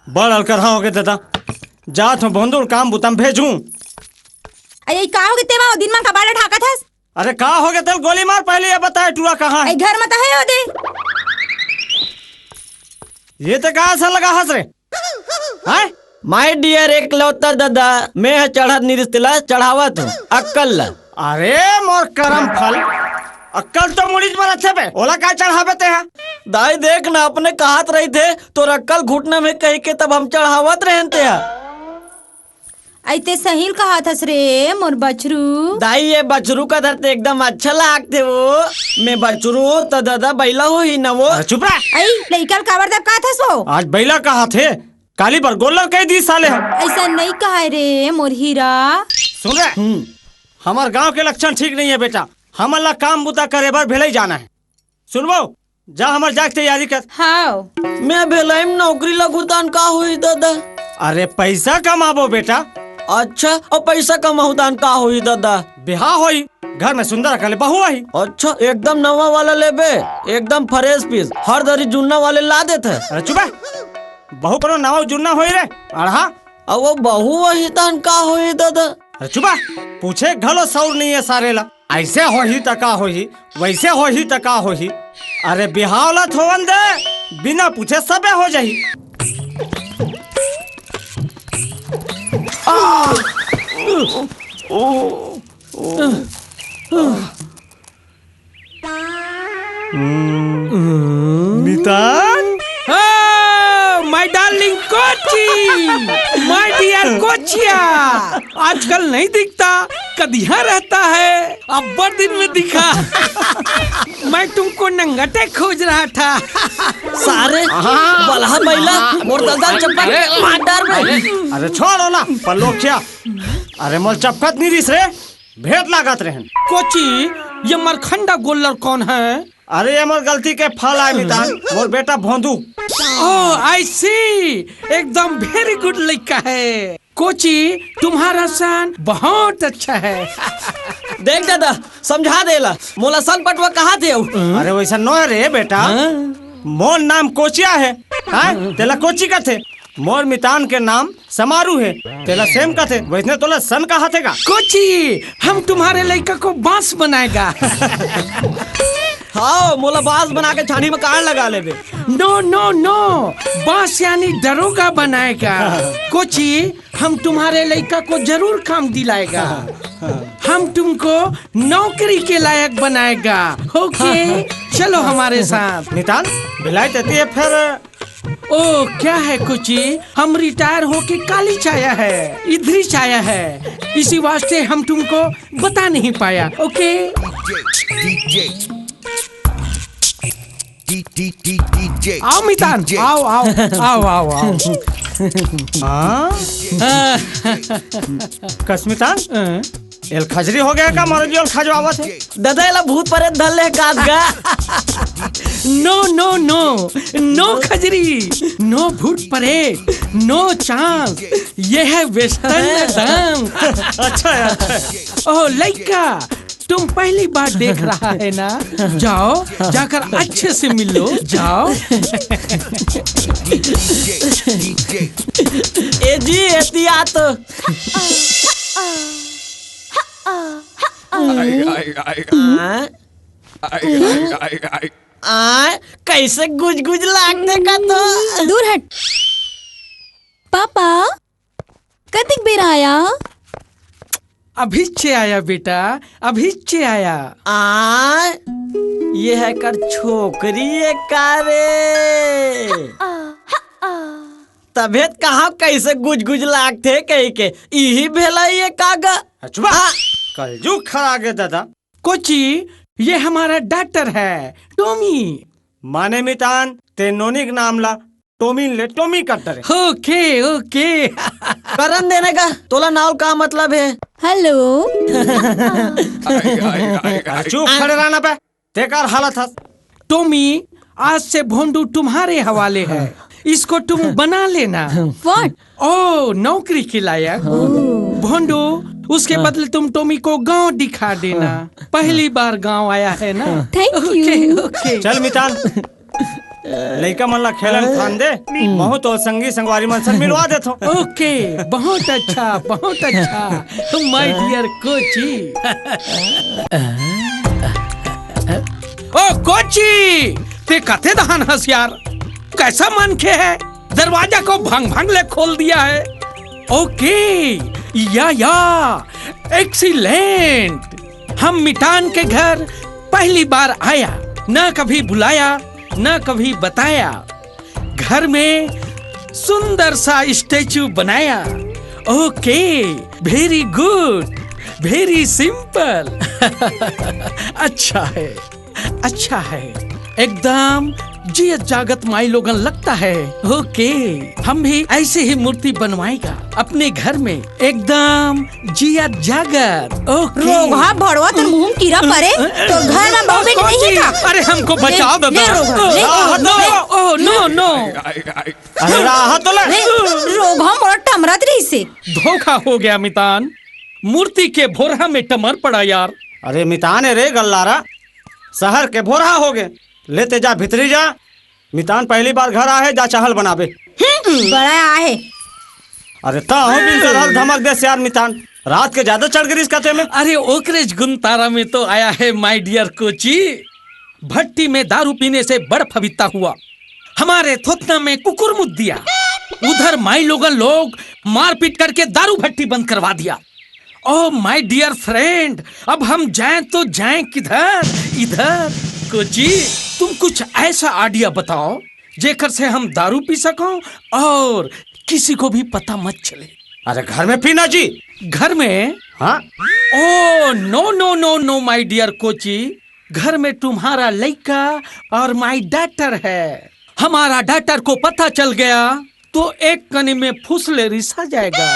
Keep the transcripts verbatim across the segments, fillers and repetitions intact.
बड़ अलकरहा होगे दादा। जात हूँ भोंदू ल काम बुता म भेजहूँ। अरे, का होगे तेमा? ओ दिन मा कबाड़ा ढाकत हस? अरे, का होगे तेला गोली मार, पहले ये बता, टूरा कहाँ हे? ए, घर मा त हे ओ दे। ये ते का असन लगा हस रे? हैं? My dear एकलौता दादा, मैं ह चढ़त नइ रिहिस तेला चढ़ावत हूँ, अक्कल ला। अरे मोर करम फल, अक्कल तो मुड़ीच म रथे बे, ओला का चढ़ाबे ते हा? दाई देख ना, अपने कहत रहिथे, तोर अक्कल घुटना म हे कहिके तब हम चढ़ावत रहेन ते हा। अई ते सही ल कहत हस रे, मोर बछरू। दाई, ये बछरू कथस ते एकदम अच्छा लागथे वो। मैं बछरू त दादा बइला होही न वो। अरे चुप रह। अई, लइका ल काबर दबकात हस वो? आज बइला कहत हे, काली बर गोल्लर कहि दिस साले ह। अइसन नइ कहय रे, मोर हीरा। सुन रे, हम्म। हमर गांव के लक्षण ठीक नइ हे बेटा, हमन ला काम बुता करे बर भेलई जाना हे। सुनबो, जा हमर जाए के तैयारी कर। हाव। मैं भेलई म नौकरी लगहूँ तहान का होही दादा? अरे पइसा कमाबो बेटा। अच्छा, अउ पइसा कमाहूँ तहान का होही दादा? बिहाव होही, घर म सुंदर अकन ले बहू आही। अच्छा, एकदम नवा वाला लेबे, एकदम fresh piece, हर दरी जुन्ना वाले ला देथे। अरे चुप हे, बहू कोनो नवा जुन्ना होही रे, अड़हा। अउ वो बहू आही तहान का होही दादा? अरे चुप हे, पूछे घलो सऊर नइ हे सारे ला। अइसे होही त का होही, वइसे होही त का होही। अरे बिहाव ला त होवन दे, बिना पूछे सबे हो जाही। मितान? ओ, my darling Kochi, my dear कोचिया, आजकल नहीं दिखता, कदिहा रहता है, अब्बड़ दिन में दिखा। मैं तुमको नंगटे खोज रहा था। सारे, बलहा बइला, मोर ददा ल चपका के मार डारबे। अरे छोड़ ओला, पल्लोखिया। अरे मोला चपकत नइ रिहिस रे, भेंट लागत रहेन। कोची, ये मरखंडा गोल्लर कोन हे? अरे, ये मोर गलती के फल आय मितान, मोर बेटा भोंदू। Oh, I see, एकदम very good लइका हे। कोची, तुम्हारा सन बहुत अच्छा है। देख दादा, समझा दे एला, मोला सन पटवा कहत हे अउ। अरे वइसन नोहे रे बेटा, हाँ? मोर नाम कोचिया हे, हाँ? तेला कोची कथे, मोर मितान के नाम समारू हे, तेला सेम कथे, वइसने तोला सन कहत हे का? कोची, हम तुम्हारे लइका को बांस बनाएगा। हाव, मोला बांस बना के छानी म कांड़ लगा लेबे। No, no, no, बांस यानी दरोगा बनाएगा। कोची, हम तुम्हारे लइका को जरूर काम दिलाएगा। हम तुमको नौकरी के लायक बनाएगा। OK, चलो हमारे साथ। मितान, भिलाई तेती हे फेर। ओ, क्या है कोची, हम retire होके कालीच आया है, इधरिच आया है, इसी वास्ते हम तुमको बता नहीं पाया। OK? आओ मितान, आओ, आओ, आओ, आओ, आओ। हाँ? कस मितान? हाँ? एला खजरी होगे का, मरल जो एला खजवावत हे? दादा, एला भूत परेत धर ले हे का गा? No, no, no, no खजरी, no भूत परेत, no chance, ये है western dance। अच्छा यार। ओ लइका, तुम पहली बार देख रहा है ना? जाओ, जाकर अच्छे से मिलो, जाओ। ए जी, एती आ तो। आय, आय, आय, आय। आय, आय, आय, आय। आय, कइसे गुजगुज लागथे का तो? दूर हट। पापा, कतिक बेर आया? अभीच्चे आया बेटा, अभीच्चे आया। आय, ये हे कर छोकरी ए का रे? तभे त कहा कइसे गुजगुज लागथे कहिके, इही भेलई ए का गा? चुप बा। हाँ। कलजुग खड़ा गे दादा। कोची, ये हमारा daughter है, टोमी। माने मितान, ते नोनी के नाम ला टोमी ले टोमी कर डरे। OK, OK। करन देने का, तोला नाव का मतलब हे? Hello। अरे चुप खड़े रहना पे, ते कर हालत हस। टोमी, आज से भोंडू तुम्हारे हवाले है, इसको तुम बना लेना। What? ओ, नौकरी के लायक। भोंडू, उसके बदले तुम टोमी को गांव दिखा देना। पहली बार गांव आया है ना? Thank you। OK, OK। चल मितान, लइका मन ला खेलन खान दे, महूं तो संगी संगवारी मन संग मिलवा देथों। ओके, बहुत अच्छा, बहुत अच्छा, my dear कोची। ओ कोची, ते कते दहान हस यार? कैसा मनखे है, दरवाजा को भंग भंग ले खोल दिया है। ओके, या या, एक्सीलेंट। हम मितान के घर पहली बार आया, ना कभी बुलाया, ना कभी बताया। घर में सुंदर सा स्टैचू बनाया। ओके, very good, very simple। अच्छा है, अच्छा है, एकदम जियत जागत माई लोगन लगता है। ओके, हम भी ऐसे ही मूर्ति बनवाएगा अपने घर में, एकदम जियत जागत। ओके। रोगहा भड़वा, तोर मुंह में कीरा परे, तोर घर में बहू बेटी नहीं का? अरे हमको बचाओ दादा। ले रोगहा, ले, राहत ले। दो। ओ, नो, नो। अरे राहत तो ले। ले, रोगहा मोर टमरत रहिसे। धोखा हो गया मितान, मूर्ति के भोरहा में टमर पड़ा यार। अरे मितान है रे गल्लारा, शहर के भोरहा हो गए। ले ते जा भीतरी जा, मितान पहली बार घर आहे, जा चाहल बनाबे। हम्म, बड़ा आहे। अरे ता हो बिन सरहल धमक दे सियार मितान, रात के ज्यादा चढ़ गिरिस कते में। अरे ओकरेज गुन तारा में तो आया है my dear कोची। भट्टी में दारू पीने से बड़ फबित्ता हुआ। हमारे थोथना में कुकुर मुद दिया। उधर माई लोगन लोग मारपीट करके दारू भट्टी बंद करवा दिया। ओ my dear friend, अब हम जाएं तो जाएं किधर? इधर। कोची, तुम कुछ ऐसा आइडिया बताओ जेकर से हम दारू पी सको और किसी को भी पता मत चले। अरे घर में पीना जी। घर में? हाँ। ओ no no no no my dear Kochi, घर में तुम्हारा लइका और my daughter है। हमारा daughter को पता चल गया तो एक कनी में फुसले रिसा जाएगा।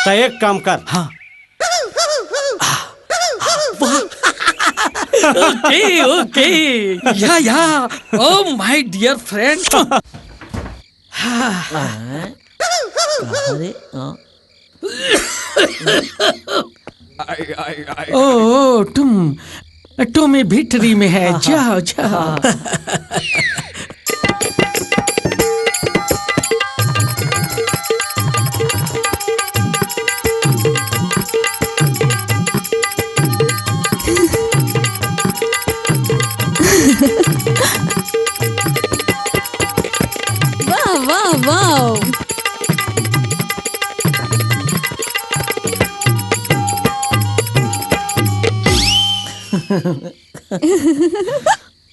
तो एक काम कर। हाँ। ओके ओके, या या। ओ my dear friend। अरे, हाँ। ओ, ओ, टुम, टुमी भितरी में है, हाँ, हाँ। जाओ, जाओ। हाँ। वाह, वाह, वाह।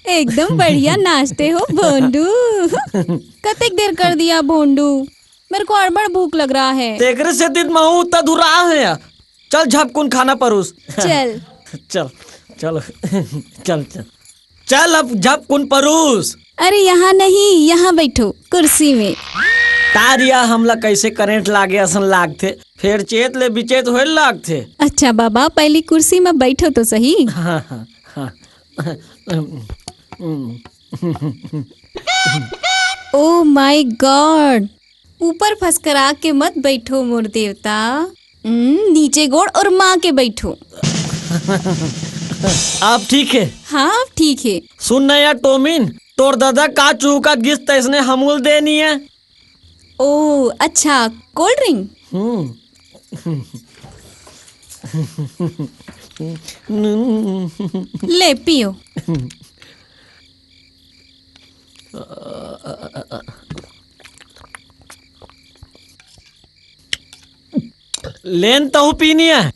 एकदम बढ़िया नाचते हो भोंडू। कतेक देर कर दिया भोंडू, मेरे को अड़बड़ भूख लग रहा है। तेकरे सेती त महूं उतना दुरा है। चल झपकुन खाना परूस। चल। चल, चल, चल, चल। चल अब झपकुन परूस। अरे यहाँ नहीं, यहाँ बैठो कुर्सी में। तारिया हमला कैसे करंट लागे असन लागथे, फेर चेत ले बिचेत होए लागथे। अच्छा बाबा, पहली कुर्सी में बैठो तो सही। हाँ, हाँ, हाँ। Oh my God, ऊपर फसकरा के मत बैठो मोर देवता। हम्म, नीचे गोड़ ओरमा के बैठो। अब ठीक है? हाँ, अब ठीक है। सुन ना यार टोमिन, तोर दादा का चूका गिस तैसने हमूल देनी है। ओ, अच्छा, cold drink? हम्म। ले, पियो। लेन तहु पीनी है।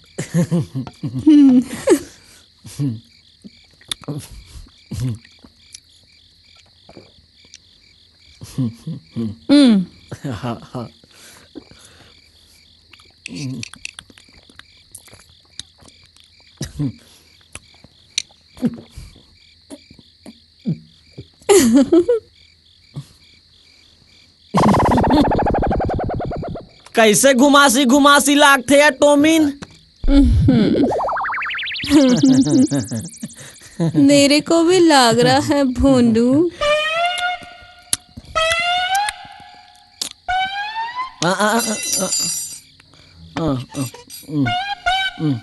हम्म। हाँ, हाँ। कैसे घुमासी घुमासी लागथे या टोमिन? मेरे को भी लाग रहा है भोंडू। आ, आ, आ, आ। आ, आ, उम, उम।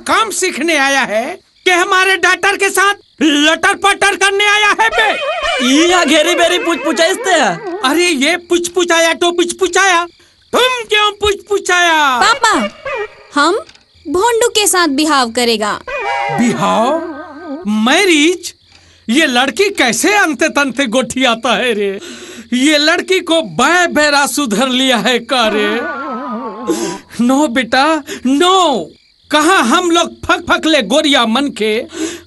काम सीखने आया है कि हमारे डॉटर के साथ लटर पटर करने आया है बे? इहाँ घेरी बेरी पुचपुचाइस ते ह। अरे, ये पुचपुचाया तो पुचपुचाया, तुम क्यों पुचपुचाया? पापा, हम भोंडू के साथ बिहाव करेगा। बिहाव? मैरिज? ये लड़की कैसे अंते तंते गोठियाता है रे? ये लड़की को बै बैरा सुधर लिया है का रे? नो बेटा, नो। कहाँ हम लोग फक फक ले गोरिया मन के,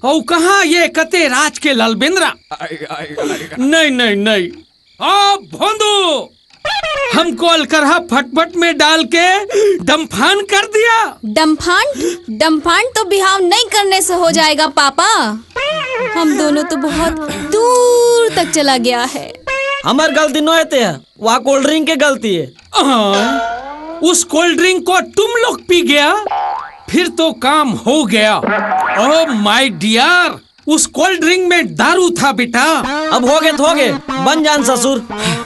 और कहाँ ये कते राज के ललबेंदरा? नहीं, नहीं, नहीं। आ भोंदू, हमको अलकरहा फटफट में डाल के डम्फान कर दिया। डम्फान? डम्फान तो बिहाव नहीं करने से हो जाएगा पापा। हम दोनों तो बहुत दूर तक चला गया है। हमर गलती नो हे ते ह, वह कोल्ड ड्रिंक के गलती है। हाँ, उस कोल्ड ड्रिंक को तुम लोग पी गया, फिर तो काम हो गया। ओ माय डियर, उस कोल्ड ड्रिंक में दारू था बेटा। अब हो गए तो हो गए, बन जान ससुर।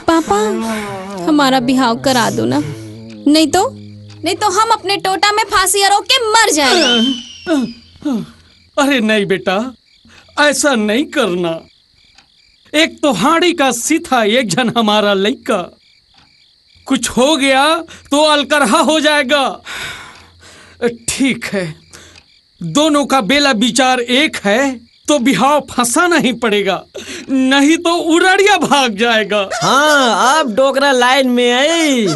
पापा, हमारा बिहाव करा दो ना, नहीं तो, नहीं तो हम अपने टोटा में फांसी अरो के मर जाएंगे। अरे नहीं बेटा, ऐसा नहीं करना। एक तो हाड़ी का सीथा एक झन हमारा लइका, कुछ हो गया तो अलकरहा हो जाएगा। ठीक है, दोनों का बेला विचार एक है तो बिहाव फंसाना ही पड़ेगा, नहीं तो उड़ड़िया भाग जाएगा। हाँ, अब डोकरा लाइन में आई।